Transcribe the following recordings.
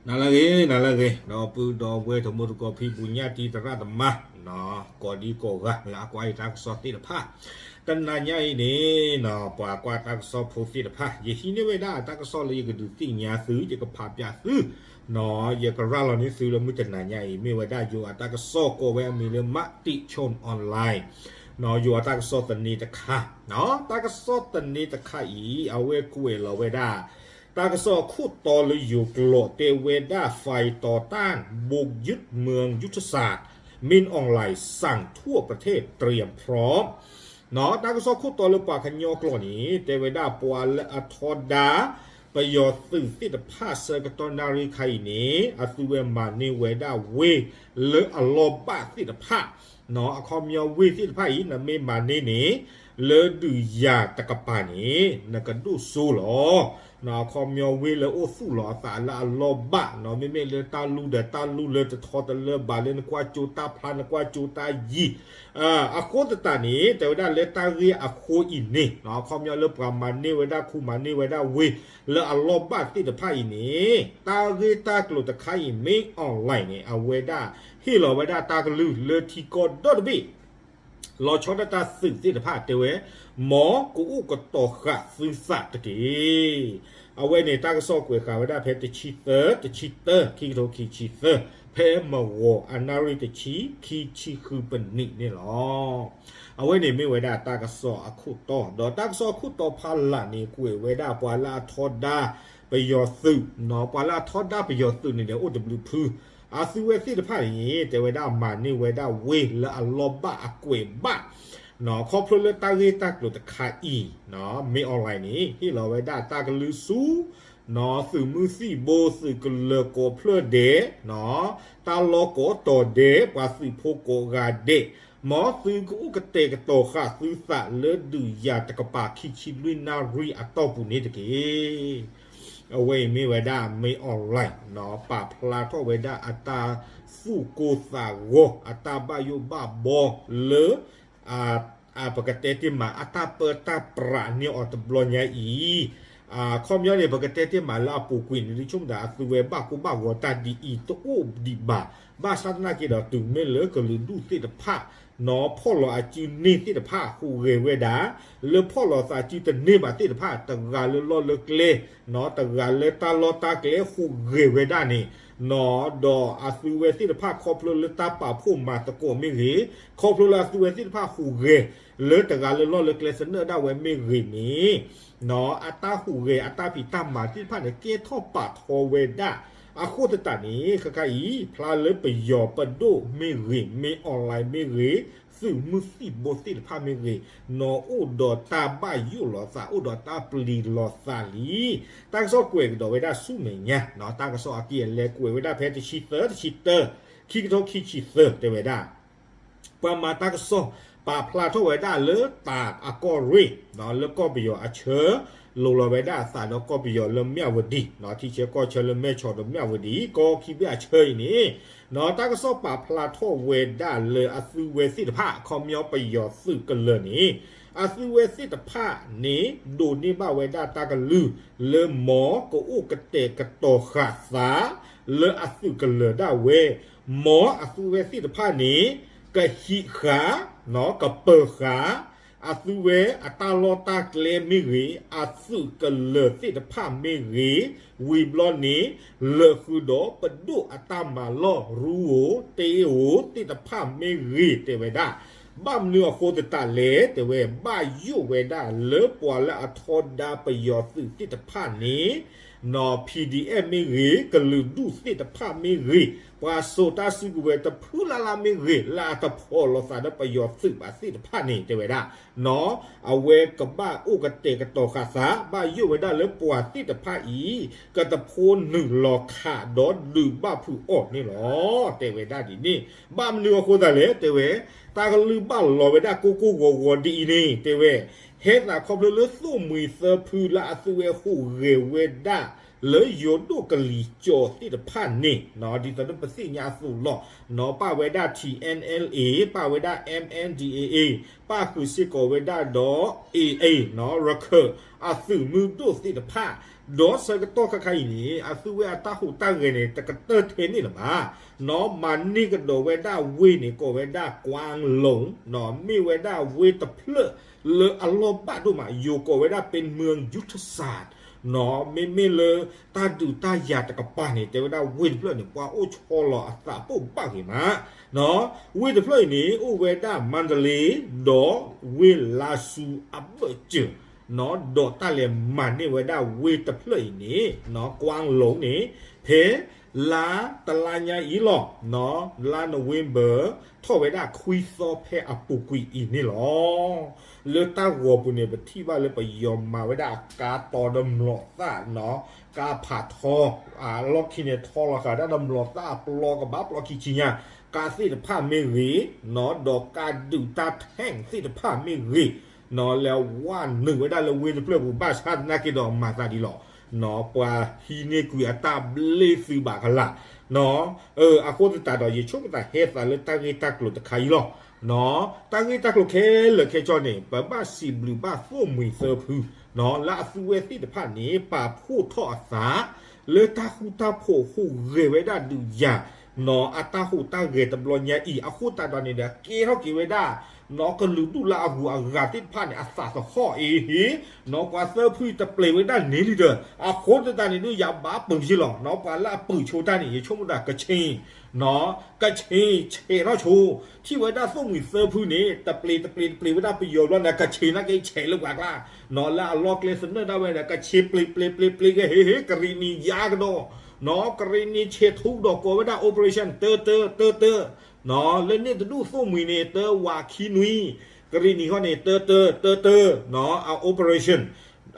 နၤလၢအဂ့ၤ နၤလၢအဂ့ၤ ဒီပုၢ်ဒီဝဲၢ် တံၤသကိးဖိ ပူၤညၣ်တံၤ သရၣ်သမါ ကိးဒံကိးဂၤ လၢအကွၢ်အံၤတၢ်ကစီၣ်သ့ၣ်တဖၣ်, တနၤညါအံၤန့ၣ် ပှၤကွၢ်တၢ်ကစီၣ်ဖိသ့ၣ်တဖၣ် ယဟံးန့ၢ်ဝဲဒၣ်တၢ်ကစီၣ်လၢယကဒုးသ့ၣ်ညါသု ယကဖးဖျါသု ယကရၤလီၤန့ၢ်သုလၢမုၢ်တနၤညါအံၤ မ့ၢ်ဝဲဒၣ်ယိၤအတၢ်ကစီၣ်ကိးဝဲအမံၤလၢ Matichon Online ယိၤအတၢ်ကစီၣ်သန့တခါ, တၢ်ကစီၣ်သန့တခါအံၤ အဝဲကွဲးလီၤဝဲဒၣ် တၢ်ကစီၣ်အခိၣ်တီလၢယိၤကျိာ် တဲဝဲဒၣ် ไฟต่อต้าน บุกยึดเมืองยุทธศาสตร์ มินอองหลายสั่งทั่วประเทศเตรียมพร้อม တၢ်ကစီၣ်ခိၣ်တီလၢပှၤကညီကျိာ်န့ၣ် တဲဝဲဒၣ်ပှၤလၢအထီဒါ ပယီၤသုးသ့ၣ်တဖၣ်ဆၢကတီၢ်နၣ်ရံၣ်ခါအံၤန့ၣ် အသုဝဲမၤန့ၢ်ဝဲဒၣ်ဝ့ၢ်လၢအလီၢ်ဘၣ်သ့ၣ်တဖၣ် အခီပညီဝ့ၢ်သ့ၣ်တဖၣ်အံၤ နမ့ၢ်မၤန့ၢ်န့ၣ် လၢဒုးယၤတကပၤန့ၣ် နကဒိၣ်စိလီၤ. အခီပညီဝ့ၢ်လၢအိၣ်သူၣ်လီၤအသးလၢအလီၢ်ဘၣ် မ့မ့ၢ်လၢတၢ်လူၢ်ဒီးတၢ်လူၢ်လၢတထီတလၢဘၣ် လၢနကွၢ်ကၠိတၢ်ဖျါ နကွၢ်ကၠိတၢ်ယံၤ အဃိသတးန့ၣ် တဲဝဲဒၣ်လၢတၢ်ဂ့ၢ်အဃိအံၤန့ၣ် အခီပညီလၢပှၤမၤန့ၢ်ဝဲဒၣ်ခူ မၤန့ၢ်ဝဲဒၣ်ဝ့ၢ် လၢအလီၢ်ဘၣ်သ့ၣ်တဖၣ်အံၤန့ၣ် တၢ်ဂ့ၢ်တၢ်ကျိၤတခါအံၤ မ့ၢ် online န့ၣ် အဝဲဒၣ်ဟ့ၣ်လီၤဝဲဒၣ်တၢ်ကလုၢ်လၢထံကီၢ်ဒီတဘ့ၣ် လီၤဆီဒၣ်တၢ်သုးသ့ၣ်တဖၣ်တဲဝဲ မ်ကအိၣ်ကတီၤဃာ်သုသးတက့ၢ်. အဝဲန့ၣ် တၢ်ကစီၣ်ကွဲးဃာ်ဝဲဒၣ်ဖဲတဆံသၢ တဆံတၢ ခံကထိခံဆံသၢ ဖဲမုၢ်ဂီၤအနၣ်ရံၣ်တဆံ ခံဆံဃုပနံးန့ၣ်လီၤ. အဝဲန့ၣ်မ့ၢ်ဝဲဒၣ်တၢ်ကစီၣ်အခိၣ်တီ ဒီးတၢ်ကစီၣ်အခိၣ်တီဖးလၢ်န့ၣ် ကွဲးဝဲဒၣ်ပှၤလၢအထီဒါပယီၤသုး ပှၤလၢအထီဒါပယီၤသုးန့ၣ်ဒီး အိၣ်တဘျုးဖု အသုဝဲသ့ၣ်တဖၣ်န့ၣ် တဲဝဲဒၣ်မၤန့ၢ်ဝဲဒၣ်ဝ့ၢ်လၢအလီၢ်ဘၣ်အကွဲးဘၣ် ခီဖျိလၢတၢ်ဂ့ၢ်တၢ်ကျိၤတခါအံၤ မ့ၢ် online န့ၣ် ဟ့ၣ်လီၤဝဲဒၣ်တၢ်ကလုၢ်ဆူ သုးမုၢ်သံၣ်ဘိ သုးကလၢၤကိးဖျၢၣ်ဒဲး တၢ်လီၢ်ကိးတီၤဒဲး ပှၤသုးဖိကိးဂၤဒဲး မ်သုကအိၣ်ကတဲာ်ကတီၤဃာ်သုသးလၢဒုးယၤတကပၤခံဆံလွံၢ်နၣ်ရံၣ်အတီၢ်ပူၤန့ၣ်တက့ၢ်. အဝဲအံၤမ့ၢ်ဝဲဒၣ် မ့ၢ် online ပာ်ဖျါထီၣ်ဝဲဒၣ်အတၢ်သူၣ်ကိၢ်သးဂီၤ အတၢ်ဘၣ်ယိၣ်ဘၣ်ဘီလၢ ပကတဲတ့ၢ်မး အတၢ်ပၢတၢ်ပြးန့ၢ်အီၤတဘျီညါအံၤ အခီပညီန့ၣ် ပကတဲတ့ၢ်မးလၢအပူၤကွံာ်န့ၣ် ဒ်ဆိကမိၣ်ဒၣ်အသုဝဲဘၣ်ကိၢ်ဘၣ်ဂီၤတၢ်ဒ်အံၤတအိၣ်ဒံးဘၣ်. ဘၣ်ဆၣ်သနာ်က့ဒီး တုၤမ့ၢ်လၢကလုာ်ဒူၣ်သ့ၣ်တဖၣ် နီၢ်ဖီၣ်လီၤအစုန့ၢ်သ့ၣ်တဖၣ်ဟူးဂဲၤဝဲဒၣ် လၢဖီၣ်လီၤသးစုတန့ၢ်ဘၣ်သ့ၣ်တဖၣ် တဂၤလၢလီၢ်လၢကျဲ တဂၤလၢတၢ်လီၢ်တၢ်ကျဲဟူးဂဲၤဝဲဒၣ်န့ၣ် ဒီးအသုဝဲသ့ၣ်တဖၣ်ခီဖျိလၢတၢ်ပာ်ဖှိၣ်မၤသကိးမ့ၢ်ဂ့ၤ, ခီဖျိလၢအသုဝဲသ့ၣ်တဖၣ်ဟူးဂဲၤ လၢတဂၤလၢလီၢ်လၢကျဲသနၢၣ်ဒၣ်ဝဲမ့ၢ်ဂ့ၤန့ၣ် အတၢ်ဟူးဂဲၤအတၢ်ဖံးတၢ်မၤသ့ၣ်တဖၣ်န့ၣ် ကဲထီၣ်ပာ်ထီဝဲဒၣ်. အဃိသတးန့ၣ် ခဲခါအံၤ ဖျါလၢပယီၤပဒိၣ်မ့ၢ်ဂ့ၤ, မ့ၢ် online မ့ၢ်ဂ့ၤ, သုးမုၢ်သံၣ်ဘိသ့ၣ်တဖၣ်မ့ၢ်ဂ့ၤ, နီၢ်အိၣ်ဒီးတၢ်ဘၣ်ယိၣ်လီၤသး အိၣ်ဒီးတၢ်ပျံၤလီၤသးလံ. တၢ်ကစီၣ်ကွဲးကဒီးဝဲဒၣ်ဆူမဲာ်ညါ, တၢ်ကစီၣ်အက့ၢ်အလဲကွဲးဝဲဒၣ်ဖဲတဆံသၢ တဆံတၢ ခံကထိခံဆံသၢ တဲဝဲဒၣ် ပှၤမၤတၢ်ကစီၣ် ပာ်ဖျါထီၣ်ဝဲဒၣ်လၢတၢ်အကီၢ်ရ့ၣ် လၢကီၢ်ပယီၤအဆၢ လိၤလီၤဝဲဒၣ်အသးဒီးကီၢ်ပယီၤလၢမၠၣ်ဝတံၣ် ထံဆၢကီၢ်ဆၢလၢမဲၢ်ဆီးဒီးမၠၣ်ဝတံၣ် ကီၢ်ခံဘ့ၣ်အဆၢအံၤန့ၣ် တၢ်ကစီၣ်ပာ်ဖျါထီၣ်ဝဲဒၣ်လၢအသုဝဲသ့ၣ်တဖၣ် အခီပညီပယီၤသုးကလၢၤန့ၣ် အသုဝဲသ့ၣ်တဖၣ်န့ၣ် ဒိးန့ၢ်ဘၣ်ဝဲဒၣ်တၢ်ကလုၢ် လၢမ်ကအိၣ်ကတဲာ်ကတီၤဃာ်သး လၢအသုးကလၢၤဒၣ်ဝဲ မ်အသုဝဲသ့ၣ်တဖၣ်န့ၣ် ကဟံးဃာ် ကပၢၤဃာ် အသုဝဲအတၢ်လီၢ်တၢ်ကျဲမ့ၢ်ဂ့ၤ, အသုးကလၢၤသ့ၣ်တဖၣ်မ့ၢ်ဂ့ၤ, ဝံၤဘျီန့ၣ် လၢာ်ဃုာ်ဒီးပဒိၣ်အတၢ်မၤလီၢ် ရူဧိၤ တ့ဧိၤသ့ၣ်တဖၣ်မ့ၢ်ဂ့ၤ တဲဝဲဒၣ်. ဘၣ်မနုၤအဃိသတးလဲၣ် တဲဝဲ ဘၣ်ယိၣ်ဝဲဒၣ်လၢပှၤလၢအထီဒါပယီၤသုးသ့ၣ်တဖၣ်န့ၣ် PDF မ့ၢ်ဂ့ၤ, ကလုာ်ဒူၣ်သ့ၣ်တဖၣ်မ့ၢ်ဂ့ၤ, ပှၤစိာ်တၢ်စုကဝဲၤတဖုလၢ်လၢ်မ့ၢ်ဂ့ၤ, လၢအတဖီၣ်လိာ်သးဒီးပယီၤသုးဘၣ်သ့ၣ်တဖၣ်န့ၣ် တဲဝဲဒၣ် အဝဲကဘၣ်အိၣ်ကတဲာ်ကတီၤဃာ်သး ဘၣ်ယိၣ်ဝဲဒၣ်လၢပှၤသ့ၣ်တဖၣ်အံၤ ကတဖိနုာ်လီၤခးဒီးဒုးဘၣ်ဖုးအီၤန့ၣ်လီၤ တဲဝဲဒၣ်ဒ်န့ၣ်. ဘၣ်မနုၤအဃိသတးလဲၣ် တဲဝဲ တၢ်ကလုၢ်ဘၣ်လီၤဝဲဒၣ်ကိၢ်ကိၢ်ဂီၤဂီၤဒ်အံၤန့ၣ် တဲဝဲ ဟဲသးခီဖျိလၢသိၣ်မှံၤသၢဖုလၢအသုဝဲဟူးဂဲၤဝဲဒၣ် လၢယိၤဒိၣ်ကလံၤကၠီၤသ့ၣ်တဖၣ်န့ၣ် ဒ်သိးလၢပသ့ၣ်ညါအသိးလီၤ ပၣ်ဝဲဒၣ် TNLA ပၣ်ဝဲဒၣ် MNDAA ပၣ်ဃုာ်စ့ၢ်ကီးဝဲဒၣ်ဒီး AA ရခၢၣ် အသုးမုၢ်ဒိၣ်သ့ၣ်တဖၣ် ဒီးဆၢကတီၢ်ခါခါအံၤန့ၣ် အသုဝဲအတၢ်ဟူးတၢ်ဂဲၤန့ၣ် တကတၢၢ်ထဲန့ၣ်လၢၤဘၣ်. နီၢ် မၤန့ၢ်ကဒီးဝဲဒၣ်ဝ့ၢ်န့ၣ် ကိးဝဲဒၣ် ကွၢင်းလူင် နီၢ် မ့ၢ်ဝဲဒၣ်ဝ့ၢ်တဖျၢၣ်လၢအလီၢ်ဘၣ်ဒိၣ်မး ယိၤကိးဝဲဒၣ် ပ့မၢၢ်ယူထစၢၣ် နီၢ် မ့မ့ၢ်လၢတၢ်ဒုးတၢ်ယၤတကပၤန့ၣ် တဲဝဲဒၣ်ဝ့ၢ်တဖျၢၣ်န့ၣ် ပှၤအိၣ်ဆီလီၤအသးပိၢ်ဘၣ်ဂ့ၤမး နီၢ် ဝ့ၢ်တဖျၢၣ်အံၤန့ၣ် အိၣ်ဝဲဒၣ်မါတလ့ ဒီးဝ့ၢ်လါဆူအဘၢၣ်စၢၤ နီၢ် ဒီးတၢ်လဲၤမၤန့ၢ်ဝဲဒၣ်ဝ့ၢ်တဖျၢၣ်အံၤန့ၣ် နီၢ် ကွၢင်းလူင်န့ၣ် ဖဲလါတလါညါအံၤလီၤ နီၢ် လါနိၣ်ဝ့ဘၢၣ် ထီၣ်ဝဲဒၣ်ခွံသီဖဲအပူၤကွံာ်အံၤန့ၣ်လီၤ. လၢတၢ်ဂီၤပူၤန့ၣ် ပထံၣ်ဘၣ်လၢပယီၤမၤဝဲဒၣ်အကါတီဒီးမျိာ်သၣ် နီၢ် ကါဖးထီ အလီၢ်ခံန့ၣ် ထီလီၤဃာ်ဒၣ်ဒီးမျိာ်သၣ်အပျီကဘၣ်ပျီခံဆံညါ ကါသ့ၣ်တဖၣ်မ့ၢ်ဂ့ၤ နီၢ် ဒီးကါဒုးတၢ် tank သ့ၣ်တဖၣ်မ့ၢ်ဂ့ၤ နီၢ် လဲၤဝဲနုာ်ဝဲဒၣ်လၢဝ့ၢ်တဖျၢၣ်ပူၤ ဘၣ်ဆၣ်သနာ်က့ဒီးမၤသးဒ်လီၤ နီၢ် ပှၤဟံးန့ၢ်ကွံာ်အတၢ်ဘျ့သုးဘၣ်ကလာ် နီၢ် အဃိသတးဒီး ယဆိကမိၣ်သးဟဲသးလၢတၢ်ဂ့ၢ်တၢ်ကျိၤတခါအံၤလီၤ နီၢ် တၢ်ဂ့ၢ်တၢ်ကျိၤခဲလၢာ်ခဲဆ့န့ၣ် ပဘၣ်စံးဘျုးဘၣ်သိၣ်မှံၤသၢဖု နီၢ် လၢအသုဝဲသ့ၣ်တဖၣ်န့ၣ် ပာ်ဖှိၣ်ထီၣ်အသး လၢတၢ်ဃူတၢ်ဖိးဟူးဂဲၤဝဲဒၣ်ဒုးယၤ နီၢ် အတၢ်ဟူးတၢ်ဂဲၤတဘျီညါအံၤ အဃိသတးဒီးန့ၣ်ဒီး ကဲထီၣ်က့ၤဝဲဒၣ် နီၢ် ကလုာ်ဒူၣ်လၢအဂုၤအဂၤသ့ၣ်တဖၣ်န့ၣ် အသးသဟီၣ်အံၤ နီၢ် ပှၤသၢဖုတပျံၤဝဲဒၣ်န့ၢ်လံဒီး အဃိသတးန့ၣ်ဒုး ယဘၣ်ပၢၤယ့ၢ်လီၤ နီၢ် ပှၤလၢအပၢၤဆိတၢ်န့ၣ် ယဆိကမိၣ်သးကဆ့ နီၢ် ကဆ့ဆဲးထီၣ်ဆိ ထံၣ်ဝဲဒၣ်သိၣ်မှံၤသၢဖုန့ၣ် တပျံၤတပျံၤတပျံၤဝဲဒၣ်ပယီၤဘျီန့ၣ် ကဆ့နာ်က့ဆဲးလၢပှၤကျါ နီၢ် လၢအလီၢ်ကျဲသနၢၣ်ဒၣ်ဝဲန့ၣ် ကဆ့ပျံၤပျံၤပျံၤပျံၤကဟ့ဟ့ ကရံၣ်နံၣ်ယါကဒီး နီၢ် ကရံၣ်နံၣ်ဆဲးထူကဒီး ကိးဝဲဒၣ် operation တၢတၢ တၢတၢ နီၢ် လၢန့ၣ်တဒူၣ်သိၣ်မှံၤန့ၣ် တၢဝးခံနွံ ကရံၣ်နံၣ်ဃီန့ၣ် တၢတၢ တၢတၢ နီၢ် အ operation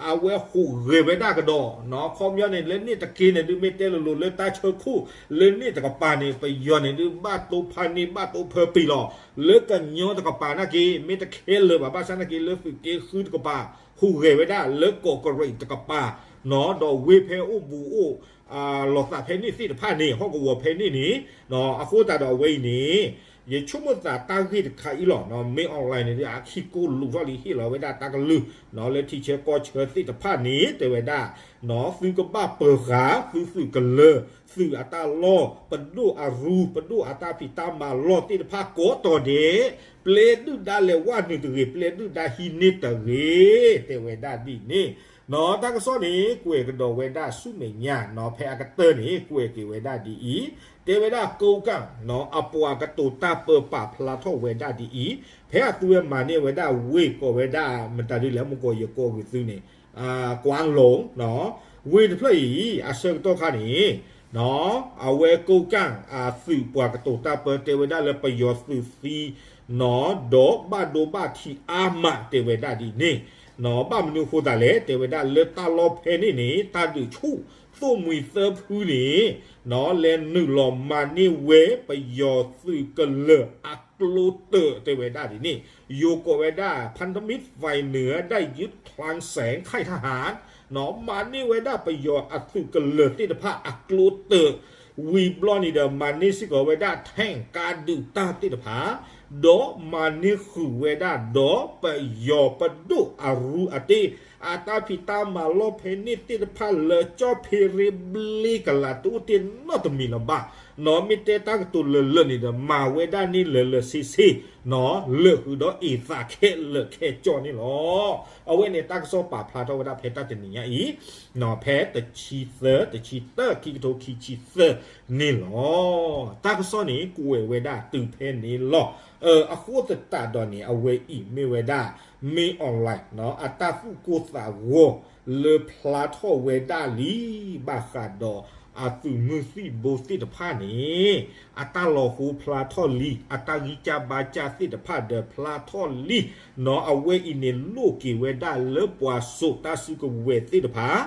အဝဲဟူးဂဲၤဝဲဒၣ်ကဒီး နီၢ် ခီပညီန့ၣ် လၢန့ၣ်တက့န့ၣ်ဒုး မ့ၢ်တဲလိၤလိၤလၢတၢ်ဆၢခိၣ်လၢန့ၣ်တကပၤန့ၣ် ပယီၤန့ၣ်ဒုး ဘၣ်တိဖါန့ၢ်ဘၣ်တိဖၢပံၤလီၤ လၢကညီတကပၤနာ်က့ မ့ၢ်တခဲလၢာ်ဘၣ် ဘၣ်ဆၣ်နာ်က့ လၢသုးက့ဃုတကပၤ ဟူးဂဲၤဝဲဒၣ်လၢကီးကရံးတကပၤ နီၢ် ဒီးဝ့ၢ်ဖဲအိၣ်ဘူးအိၣ် လီၤသးဖဲန့ၣ်သ့ၣ်တဖၣ်န့ၣ် ဟီၣ်ကဝီၤဖဲန့ၣ်န့ၣ် နီၢ် အဃိသတးဒီးအဝဲအံၤန့ၣ် ယဆိကမိၣ်သးတၢ်ဂ့ၢ်တခါအံၤလီၤ နီၢ် မ့ၢ် online န့ၣ်ဒုး အခံကိးလူၤထီၣ်လံ ဟ့ၣ်လီၤဝဲဒၣ်တၢ်ကလုၢ် နီၢ် လၢထံဆၢကီၢ်ဆၢသ့ၣ်တဖၣ်န့ၣ် တဲဝဲဒၣ် နီၢ် သုကဘၣ်ပၢၤဃာ် သုသုးကလၢၤ သုးအတၢ်လီၢ် ပဒိၣ်အရူ ပဒိၣ်အတၢ်ဖံးတၢ်မၤလီၢ်သ့ၣ်တဖၣ်ကိးတီၤဒဲး ပျဲဒုၣ်ဒါလဲၤဝဲနုာ်တဂ့ၤ ပျဲဒုၣ်ဒါဟံးန့ၢ်တဂ့ၤ တဲဝဲဒၣ်ဒ်န့ၣ် နီၢ် တၢ်ကစီၣ်န့ၣ် ကွဲးကဒီးဝဲဒၣ်ဆူမဲာ်ညါ နီၢ် ဖဲအကတၢၢ်န့ၣ် ကွဲးက့ၤဝဲဒၣ်ဒ်အံၤ တဲဝဲဒၣ်ကိးကၣ် နီၢ် အပှၤကတိၤတၢ်ပၢပာ်ဖျါထီၣ်ဝဲဒၣ်ဒ်အံၤ ဖဲအသုဝဲမၤန့ၢ်ဝဲဒၣ်ဝ့ၢ်ကိးဝဲဒၣ် မတၤဒ်လဲၣ် မ့ၢ်ကိးယကိးဂ့ၤသုန့ၣ် ကွၢ်လိၤ ဝ့ၢ်တဖျၢၣ်အံၤ အဆၢကတီၢ်ခါန့ၣ် နီၢ် အဝဲကိးကၣ်အသုးပှၤကတိၤတၢ်ပၢတဲဝဲဒၣ်လၢပယီၤသုးသံ နီၢ် ဒီးဘၣ်ဒိဘၣ်ထံးအါမးတဲဝဲဒၣ်ဒ်န့ၣ် နီၢ် ဘၣ်မနုၤအဃိသတးလဲၣ် တဲဝဲဒၣ်လၢတၢ်လီၢ်ဖဲန့ၣ်န့ၣ် တၢ်ဒုးဆူၣ် သိၣ်မှံၤသၢဖုန့ၣ် နီၢ် လဲၤနုာ်လီၤမၤန့ၢ်ဝဲပယီၤသုးကလၢၤအကျိတၢၢ်တဲဝဲဒၣ်ဒ်န့ၣ် ယိၤကိးဝဲဒၣ် พันธมิตรฝ่ายเหนือได้ยึดคลังแสงค่ายทหาร နီၢ် မၤန့ၢ်ဝဲဒၣ်ပယီၤအသုးကလၢၤသ့ၣ်တဖၣ်အကျိတၢၢ် ဝံၤဘျီန့ၣ်ဒီး မၤန့ၢ်စ့ၢ်ကီးဝဲဒၣ် tank ကါဒုးတၢ်သ့ၣ်တဖၣ် ဒီးမၤန့ၢ်ဃုာ်ဝဲဒၣ်ဒီးပယီၤပဒိၣ်အရူအတ့ အတၢ်ဖံးတၢ်မၤလီၢ်ဖဲန့ၣ်သ့ၣ်တဖၣ်လၢကၠီၣ်ဖ့ရ့ဘျ့ကလးတအိၣ်တ့ၢ်နီတမံၤလၢၤဘၣ် နီၢ် မ့ၢ်တဲတၢ်ကတိၤလၢာ်လၢာ်န့ၣ်ဒီး မၤဝဲဒၣ်န့ၣ်လၢာ်လၢာ်ဆ့ဆ့ နီၢ် လၢာ်ဃုာ်ဒီးအ့ၣ်သးခဲလၢာ်ခဲကၠီန့ၣ်လီၤ. အဝဲန့ၣ်တၢ်ကစီၣ်ပာ်ဖျါထီၣ်ဝဲဒၣ်ဖဲတၢ်တနံၤညါအံၤ နီၢ် ဖဲတဆံသၢ တဆံသၢ ခံကထိခံဆံသၢန့ၣ်လီၤ. တၢ်ကစီၣ်န့ၣ် ကွဲးဝဲဒၣ်တုၤဖဲန့ၣ်လီၤ. အဃိသတးဒီးန့ၣ် အဝဲအံၤမ့ၢ်ဝဲဒၣ် မင်းအောင်လှိုင် နီၢ် အတၢ်သူၣ်ကိၢ်သးဂီၤလၢဖျါထီၣ်ဝဲဒၣ်လံ ဘၣ်ဃးဒီးအသုးမုၢ်သံၣ်ဘိသ့ၣ်တဖၣ်န့ၣ် အတၢ်လီၤဟိဖျါထီၣ်လံ အတၢ်ဂံၢ်စၢ်ဘါစၢ်သ့ၣ်တဖၣ်ဒီးဖျါထီၣ်လံ နီၢ် အဝဲအံၤန့ၣ်လိၣ်က့ၤဝဲဒၣ်လၢပှၤစိာ်တၢ်စုကဝဲၤသ့ၣ်တဖၣ်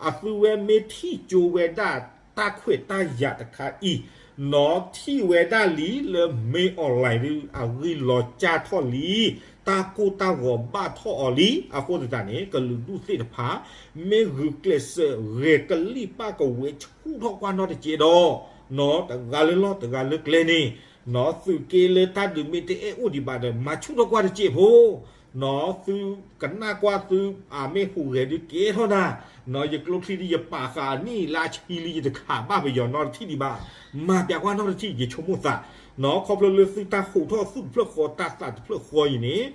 အသုဝဲမ့ၢ်ထံၣ်ကၠိဝဲဒၣ်တၢ်ခွဲးတၢ်ယာ်တခါအံၤ နီၢ် ထံၣ်ဝဲဒၣ်လံလၢ မင်းအောင်လှိုင် ဒုး အဂံၢ်လီၤစၢ်ထီၣ်လံ တၢ်ကိၢ်တၢ်ဂီၤဘၣ်ထီၣ်အီၤလံ အဃိသတးန့ၣ် ကလုာ်ဒူၣ်သ့ၣ်တဖၣ် မ့ၢ်ဂုာ်ကျဲးစၢးဂဲၤကလံၣ်ပၣ်ကဝဲဆူၣ်ထီၣ်ကွၢ်နီတစဲးဒီး နီၢ် တဂၤလၢလီၢ်တဂၤလၢကျဲန့ၣ် နီၢ် သုးက့လၢတၢ်ဒုးမ့ၢ်တအဲၣ်အိၣ်ဒံးဘၣ်ဒီး မၤဆူၣ်ထီၣ်ကွၢ်တစဲးဖိ သုကနၣ်ကွၢ်သု အမ့ၢ်ဟူးဂဲၤဒုးကဲထီၣ်နၤ, ယကျိချံဒုးယပာ်ဃာ်နံၣ်လါဆံလံ ယတခးဘၣ်ပယီၤနီတထံၣ်ဒံးဘၣ်, မၤပျးကွၢ်နီတထံၣ် ယဆိကမိၣ်သး, ခီဖျိလၢသုတၢ်ဟူးထီၣ်သူၣ်တဖျၢၣ်ဃီတၢ်သးတဖျၢၣ်ဃီအံၤန့ၣ်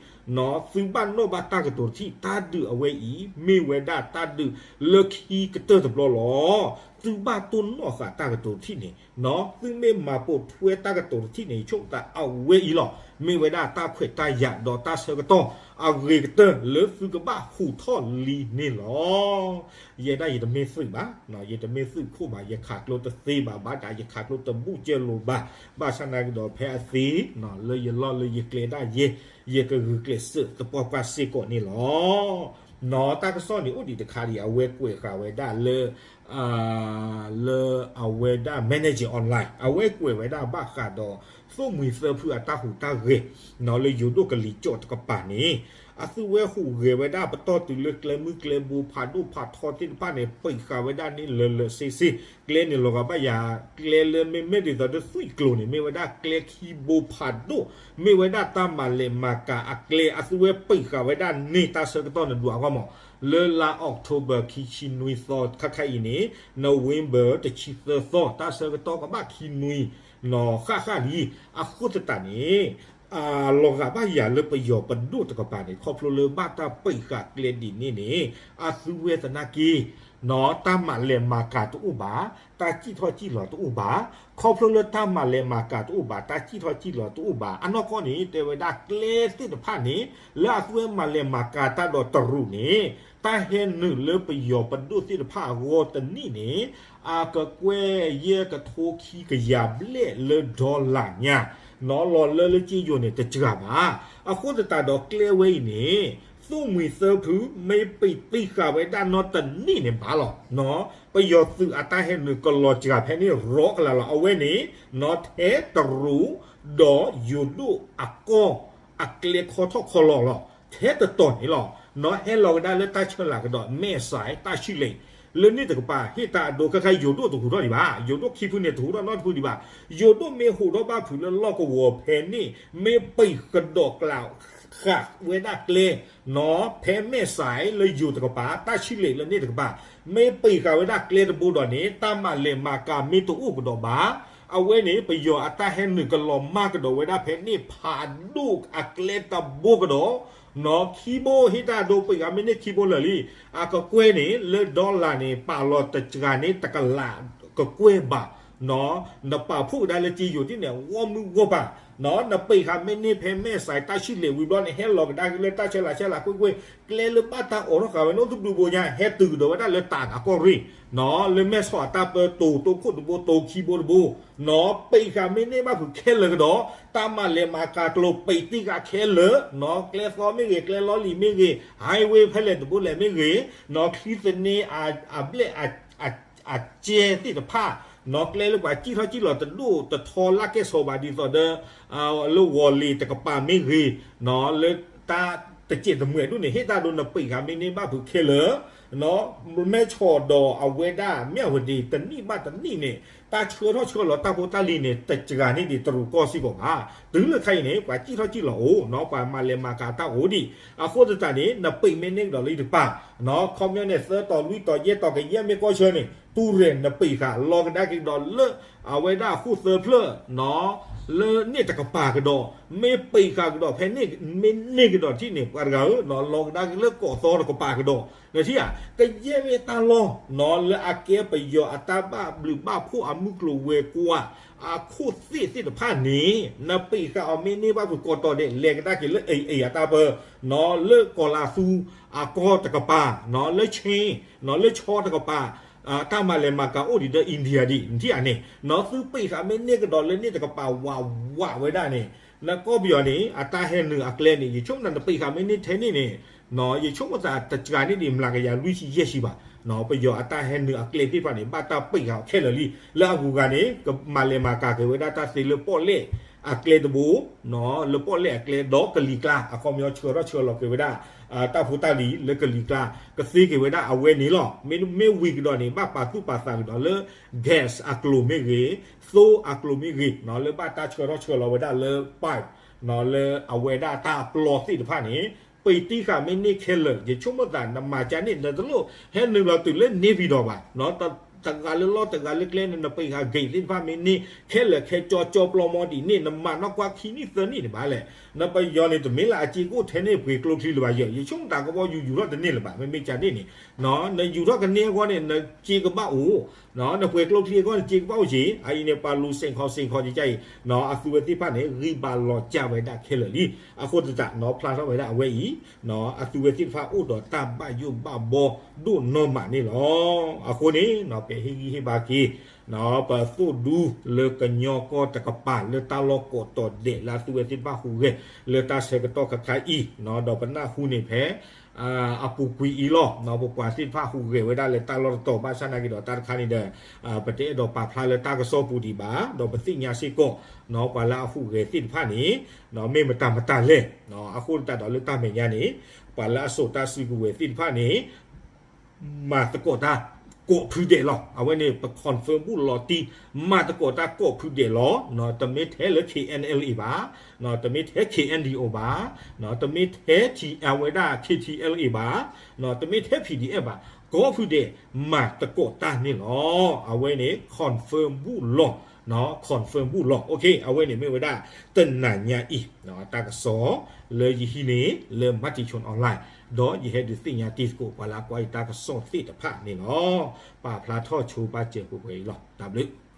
သုဘၣ်နီၣ်ဘၣ်တၢ်ကတိၤတထံၣ် တၢ်ဒုးအဝဲအံၤ မ့ၢ်ဝဲဒၣ်တၢ်ဒုးလၢခံကတၢၢ်တဘျီလီၤ. သုဘၣ်တိၢ်နီၣ်ဃာ်တၢ်ကတိၤတထံၣ်န့ၣ် သုမ့ၢ်မၤပိာ်ထွဲတၢ်ကတိၤတထံၣ်န့ၣ် ယဆိကမိၣ်သးအဝဲအံၤလီၤ. မ့ၢ်ဝဲဒၣ်တၢ်ခွဲးတၢ်ယာ်ဒီးတၢ်ဆၢကတီၢ်အဂ့ၤကတၢၢ်လၢသုကဘၣ်ဟူးထီၣ်လံန့ၣ်လီၤ. ယဲဒၣ်ယတမ့ၢ်သုးဘၣ်, ယတမ့ၢ်သုးခိၣ်ဘၣ်, ယခးကျိတသ့ဘၣ်, ဘၣ်တၢ်ယခးကျိတဘူၣ်ကၢလိၤဘၣ်, ဘၣ်ဆၣ်နာ်က့ဒီးဖဲအသ့ လၢယလီၢ်လၢယကျဲဒၣ်ယဲ, ယကဂုာ်ကျဲးစၢးသပှၢ်ပှၢ်စ့ၢ်ကီးန့ၣ်လီၤ. တၢ်ကစီၣ်န့ၣ်အိၣ်ဒံးတခါဒံး အဝဲကွဲးဃာ်ဝဲဒၣ်လၢ လၢအဝဲဒၣ် Manager Online အဝဲကွဲးဝဲဒၣ်ဘၣ်ဃးဒီး သိၣ်မှံၤသၢဖုအတၢ်ဟူးတၢ်ဂဲၤ လၢယိၤဒိၣ်ကလံၤစိးတကပၤန့ၣ် အသုဝဲဟူးဂဲၤဝဲဒၣ်ပတီၢ်တုၤလၢကျဲမုၢ်ကျဲဘိဖးဒိၣ်ဖးထီသ့ၣ်တဖၣ်န့ၣ် ပံးဃာ်ဝဲဒၣ်န့ၣ်လၢာ်လၢာ်ဆ့ဆ့, ကျဲန့ၣ်လီၤဂာ်ဘၣ်ယၤ ကျဲလၢမ့မ့ၢ်ဒ်သိးဒီးသွံၣ်ကျိၤန့ၣ် မ့ၢ်ဝဲဒၣ်ကျဲခံဘိဖးဒိၣ်, မ့ၢ်ဝဲဒၣ်တၢ်မၤလဲၤမၤကၤအကျဲ အသုဝဲပံးဃာ်ဝဲဒၣ်န့ၣ် တၢ်ဆၢကတီၢ်နဒွးအဂီၢ်မး, လၢလါ October ခံဆံနွံသီ ခါခါအံၤန့ၣ် November တဆံသၢသီ တၢ်ဆၢကတီၢ်ကဘၣ်ခံနွံ နီၢ်ဃၣ်ဃၣ်လံ, အဃိသတးန့ၣ် အလီၤဂာ်ဘၣ်ယၤလၢပယီၤပဒိၣ်တကပၤန့ၣ် ခီဖျိလၢဘၣ်တၢ်ပံးဃာ်ကျဲဒ်န့ၣ်န့ၣ် အသုဝဲသနာ်က့ တၢ်မၤလဲၤမၤကၤတအိၣ်ဘၣ်, တၢ်စံၣ်ထီၣ်စံၣ်လီၤတအိၣ်ဘၣ်, ခီဖျိလၢတၢ်မၤလဲၤမၤကၤတအိၣ်ဘၣ်, တၢ်စံၣ်ထီၣ်စံၣ်လီၤတအိၣ်ဘၣ်, အနီၢ်ကီၢ်န့ၣ် တဲဝဲဒၣ်ကျဲသ့ၣ်တဖၣ်န့ၣ် လၢအသုဝဲမၤလဲၤမၤကၤတၢ်ဒီးတရူးန့ၣ် တၢ်ဟဲနုာ်လၢပယီၤပဒိၣ်သ့ၣ်တဖၣ်အဂီၢ်တနံၣ်န့ၣ် အကကွဲၢ်ယဲၢ်ကထိခံကယၤဘျဲၣ်လၢ dollar ညါ နီၢ်လီၤလၢလၢက့ယိၤန့ၣ် တစှၤဘၣ်. အဃိသတးဒီးကျဲဝဲအံၤန့ၣ် သိၣ်မှံၤသၢဖု မ့ၢ်ပံးဃာ်ဝဲဒၣ်နီတနံၣ်န့ၣ်ဘၣ်လီၤ. ပယီၤသုးအတၢ်ဟဲနုာ်ကလီၤစှၤဖဲန့ၣ် ရီကလးလီၤ. အဝဲန့ၣ် နီၢ်ထဲတရူး ဒီးယိၤဒိၣ်အကီၢ် အကျဲခီထီၣ်ခီလီၤလီၤ. ထဲတတီၤန့ၣ်လီၤ. နီၢ်ဟဲလီၤကဒါလၢတၢ်ဆၢလၤကဒီး မဲၢ်စဲး တၢ်ဆံၣ်လဲၣ် လၢန့ၣ်တကပၤ ဟ့ၣ်တၢ်အဒိခဲခါ ယိၤဒိၣ်တဟူးထီၣ်ဒံးဘၣ်. ယိၤဒိၣ်ခံဖုန့ၣ် တဟူးထီၣ်နီတဖုဒံးဘၣ်. ယိၤဒိၣ်မ့ၢ်ဟူးထီၣ်ဘၣ်ဖုးလၢလီၢ်ကဝီၤဖဲန့ၣ် မ့ၢ်ပံးဃာ်ဒီးကျးဃာ်ဝဲဒၣ်ကျဲ နီၢ်ဖဲမဲၢ်စဲးလၢယိၤတကပၤ တၢ်ဆံၣ်လဲၣ်လၢန့ၣ်တကပၤ မ့ၢ်ပံးဃာ်ဝဲဒၣ်ကျဲတဘိဒီးန့ၣ် တၢ်မၤလဲၤမၤကၤမ့ၢ်တအိၣ်ကဒီးဘၣ်. အဝဲန့ၣ် ပယီၤအတၢ်ဟဲနုာ်ကလီၤမၢ်ကဒီးဝဲဒၣ်ဖဲန့ၣ် ဖးဒိၣ်အကျဲတဘိကဒီး နီၢ်ခံဘိ ဟ့ၣ်တၢ်အဒိပံးဃာ်မ့ၢ်န့ၢ်ခံဘိလၢာ်လံ. အကကွဲၢ်န့ၣ် လၢ dollar န့ၣ် ပာ်လီၤတစှၤန့ၣ် တကလးကကွဲၢ်ဘၣ်. နီၢ်နပာ်ဖှိၣ်ကဒါလၢက့ယိၤဒ်န့ၣ် ဂီၢ်မုၢ်ဂီၢ်ပၤ နီၢ်နပံးဃာ်မ့ၢ်န့ၢ်ဖဲမဲၢ်စဲး တၢ်ဆံၣ်လဲၣ်ဝံၤဘျီန့ၣ် ဟဲလီၤကဒါက့ၤလၢတၢ်ဆၢလၤဆၢလၤကွ့ၢ်ကွ့ၢ် ကျဲလၢဘၣ်တၢ်အိးထီၣ်ဃာ်ဝဲန့ၣ် အိၣ်သဘျုးဘိညါ ဟဲတုၤကဒီးဝဲဒၣ်လၢတၢ်အကီၢ်ရ့ၣ် နီၢ်လၢမဲၢ်ဆီးအတၢ်ပၢတိၤ တိခိၣ်တဘိ တိခံဘိတဘိ နီၢ်ပံးဃာ်မ့ၢ်န့ၢ်ဘၣ်ဖုးခဲလၢာ်ကဒီး တၢ်မၤလဲၤမၤကၤကျိၤပံးတံၢ်ဃာ်ခဲလၢာ် နီၢ်ကျဲသီမ့ၢ်ဂ့ၤ ကျဲလီလံၤမ့ၢ်ဂ့ၤ highway ဖဲလဲၣ်တဘိလဲၣ်မ့ၢ်ဂ့ၤ နီၢ်ချံသန့ အဘျဲၣ် အကဲသ့ၣ်တဖၣ် နီၢ်ကျဲလၢပှၤစံၣ်ထီၣ်စံၣ်လီၤတဒိၣ်တထီလၢကဲၣ်ဆိးဘၣ်ဒ်သိးဒီး လၢဝီၤလ့ၤတကပၤမ့ၢ်ဂ့ၤ နီၢ်လၢတၢ်တစဲးတမှဲာ်ဒိၣ်န့ၣ် ဟ့ၣ်တၢ်ဒိနပံးဃာ်မ့ၢ်န့ၢ်ဘၣ်ဖုးခဲလၢာ် နီၢ်မဲၢ်ဆီးဒီးအဝဲဒၣ်မၠၣ်ဝတံၤ တနံၣ်ဘၣ်တနံၣ်န့ၣ် တၢ်ဆှၢထီၣ်ဆှၢလီၤတၢ်ဖိတၢ်လံၤန့ၣ် တစှၤန့ၢ်ဒံးတရူးကီၢ်စ့ၢ်ကီးဘၣ်. တုၤလၢခါအံၤန့ၣ် ပှၤစံၣ်ထီၣ်စံၣ်လီၤအိၣ် နီၢ်ပှၤမၤလဲၤမၤကၤတၢ်အိၣ်ဒံး အဃိသတးန့ၣ် နပံးမ့ၢ်န့ၢ်ကဒီးလၢတကပၤ နီၢ်ခီပညီန့ၣ် သၢတီၤလွံၢ်တီၤ ယဲၢ်တီၤကယဲၢ်မ့ၢ်ကီၢ်ဆၢန့ၣ် တူၢ်ရဲၣ်နပံးဃာ်လီၤကဒါက့ၤကဒီးလၢ အဝဲဒၣ်ဟူးသၢဖျၢၣ် နီၢ်လၢန့ၣ်တကပၤကဒီး မ့ၢ်ပံးဃာ်ကဒီးဖဲန့ၣ် မ့ၢ်န့ၢ်ကဒီးထံၣ်န့ၣ် ပှၤတဂၤဧၢ နီၢ်လီၤကဒါက့ၤလၢကီၢ်သီတကပၤကဒီး နထံၣ်ဧါ ကယဲၢ်မ့ၢ်တၢ်လီၢ် နီၢ်လၢအကဲပယီၤအတၢ်ဘၣ်ဘျုးဘၣ်ဖှိၣ်အမုၢ်ကျိၤဝဲၤကွာ် အခိၣ်သ့ၣ်သ့ၣ်တဖၣ်န့ၣ် နပံးဃာ်အီၤမ့ၢ်န့ၢ်ဘၣ်ဖုးကီးတီၤဒဲး လဲၤကဒါက့ၤလၢအံၤအံၤအတၢ်ပၢ နီၢ်လၢကီၤလၤသူအကီၢ်တကပၤ နီၢ်လၢဆ့ နီၢ်လၢဆီတကပၤ တၢ်မၤလဲၤမၤကၤအိၣ်ဒံးဒီး India ဒံး နထံၣ်ဧါန့ၣ် နီၢ်သုပံးဃာ်မ့ၢ်န့ၢ်ကဒီးလၢန့ၣ်တကပၤဝးဝးဝဲဒၣ်န့ၣ် နကီၢ်ပယီၤန့ၣ် အတၢ်ဟဲနုာ်အကျဲန့ၣ် ယဆိကမိၣ်နပံးဃာ်မ့ၢ်န့ၢ်ထဲန့ၣ်န့ၣ် နီၢ်ယဆိကမိၣ်သးတစှၤန့ၢ်ဒံးမျးကယၤလွံၢ်ဆံယဲၢ်ဆံဘၣ် နီၢ်ပယီၤအတၢ်ဟဲနုာ်အကျဲသ့ၣ်တဖၣ်န့ၣ် ဘၣ်တၢ်ပံးဃာ်အီၤခဲလၢာ်လံ လၢအဂုၤအဂၤန့ၣ် ကမၤလဲၤမၤကၤက့ၤဝဲဒၣ်တၢ်သ့လၢပီၣ်လဲၣ်အကျဲတဘိ နီၢ်လၢပီၣ်လဲၣ်အကျဲဒီးကလံၤကျါ အခီပညီဆှၢထီၣ်ဆှၢလီၤက့ၤဝဲဒၣ် တၢ်ဖိတၢ်လံၤလၢကလံၤကျါ ကသ့က့ၤဝဲဒၣ်အဝဲန့ၣ်လီၤ. မ့မ့ၢ်ဝံၤကဒီးန့ၣ် ဘၣ်ပာ်သူၣ်ပာ်သးကဒီးလၢ gas အကျိၤမ့ၢ်ဂ့ၤ သိအကျိၤမ့ၢ်ဂ့ၤ နီၢ်လၢဘၣ်တၢ်ဆှၢထီၣ်ဆှၢလီၤဝဲဒၣ်လၢ pipe နီၢ်လၢအဝဲဒၣ်တၢ်ပျီသ့ၣ်တဖၣ်န့ၣ် ပံးတံၢ်ဃာ်မ့ၢ်န့ၢ်ခဲလၢာ် ယဆိကမိၣ်သး နမၤကၢ်န့ၣ် နတလိၣ်ဟဲနုာ်လီၤတုၤလၢန့ၣ်ပံၤဒီးဘၣ်, တဂၤလၢလီၢ်တဂၤလၢကျဲန့ၣ် နပံးဃာ် gate သ့ၣ်တဖၣ်မ့ၢ်န့ၢ် ခဲလၢာ်ခဲကၠီကၠီပျီမီဒ်န့ၣ် နမၤနီၣ်ကွၢ်ခံနံၣ်သၢနံၣ်န့ၣ်ဘၣ်လဲၣ်. နပယီၤန့ၣ် တမ့ၢ်လၢအစ့ကအိၣ်ထဲန့ၣ်ပှ့ၤကျိချံလၢၤဘၣ်ယဲ, ယဆိကမိၣ်သးကဘီယူၤယူၤထီၣ်တန့ၢ်လၢၤဘၣ် မ့မ့ၢ်ကၢ်န့ၣ်န့ၣ်, နယူၤထီၣ်ကန့ၢ်အဂီၢ်န့ၣ် နစ့ကဘၣ်အိၣ် နပှ့ၤကျိချံအဂီၢ်န့ၣ် စ့ကဘၣ်အိၣ်က့ၤ, အအံၤန့ၣ် ပှၤလူၤစ့ၣ်ခီစ့ၣ်ခီကကါအံၤ အသုဝဲသ့ၣ်တဖၣ်န့ၣ် ဂံၢ်ဘါလီၤကၢ်ဝဲဒၣ်ခဲလၢာ်လံ. အဃိသတး ဖျါထီၣ်ဝဲဒၣ်အဝဲအံၤ အသုဝဲသ့ၣ်တဖၣ်အိၣ်ဒီးတၢ်ဘၣ်ယိၣ်ဘၣ်ဘီဒိၣ်နီၢ်မးန့ၣ်လီၤ. အဃိန့ၣ် ပဟ့ၣ်ဂံၢ်ဟ့ၣ်ဘါက့ၤ ပသိၣ်ဒူလၢကညီကီၢ်တကပၤ လၢတၢ်လီၢ်ကိးတီၤဒဲးလၢအသုဝဲသ့ၣ်တဖၣ်ဟူးဂဲၤ လၢတၢ်ဆၢကတီၢ်ခါခါအံၤ, ဒီးပနၢ်ဟူန့ၣ်ဖဲ အပူၤကွံာ်အံၤလီၤ. ပပှၤသ့ၣ်တဖၣ်ဟူးဂဲၤဝဲဒၣ်လၢတၢ်လီၢ်တတီၤ ဘၣ်ဆၣ်နာ်က့ဒီး တၢ်တခါန့ၣ်ဒီး ပတအဲၣ်ဒိးပာ်ဖျါလၢတၢ်ကစီၣ်ပူၤဒံးဘၣ်, ဒီးပသ့ၣ်ညါစ့ၢ်ကီး ပှၤလၢအဟူးဂဲၤသ့ၣ်တဖၣ်န့ၣ် မ့ၢ်မတၤမတၤလဲၣ်. အဃိသတးဒီးလၢတၢ်မဲာ်ညါန့ၣ် ပှၤလၢအစိာ်တၢ်စုကဝဲၤသ့ၣ်တဖၣ်န့ၣ် မၤသကိးတၢ်ကိးဖုဒဲးလီၤ. အဝဲန့ၣ် ပ confirm ဘူးလီၤတံၢ် မၤသကိးတၢ်ကိးဖုဒဲးလီၤ. တမ့ၢ်ထဲလၢ K N L A ဘၣ်, တမ့ၢ်ထဲ K N D O ဘၣ်, တမ့ၢ်ထဲ ထံ အဝဲဒၣ် K T L A ဘၣ်, တမ့ၢ်ထဲ P D F ဘၣ်, ကိးဖုဒဲး မၤသကိးတၢ်န့ၣ်လီၤ. အဝဲန့ၣ် confirm ဘူးလီၤ, confirm ဘူးလီၤ. အဝဲန့ၣ်မ့ၢ်ဝဲဒၣ် တနၤညါအံၤ တၢ်ကစီၣ် လၢယဟံးန့ၢ် လၢ Matichon Online ဒီးယဟဲဒုးသ့ၣ်ညါတံၤသကိး ပှၤလၢအကွၢ်ယတၢ်ကစီၣ်သ့ၣ်တဖၣ်န့ၣ်လီၤ. ပာ်ဖျါထီၣ်ဆိပာ်စၢၤပှဲၤပှဲၤအံၤလီၤ. တၢ်ဘျုး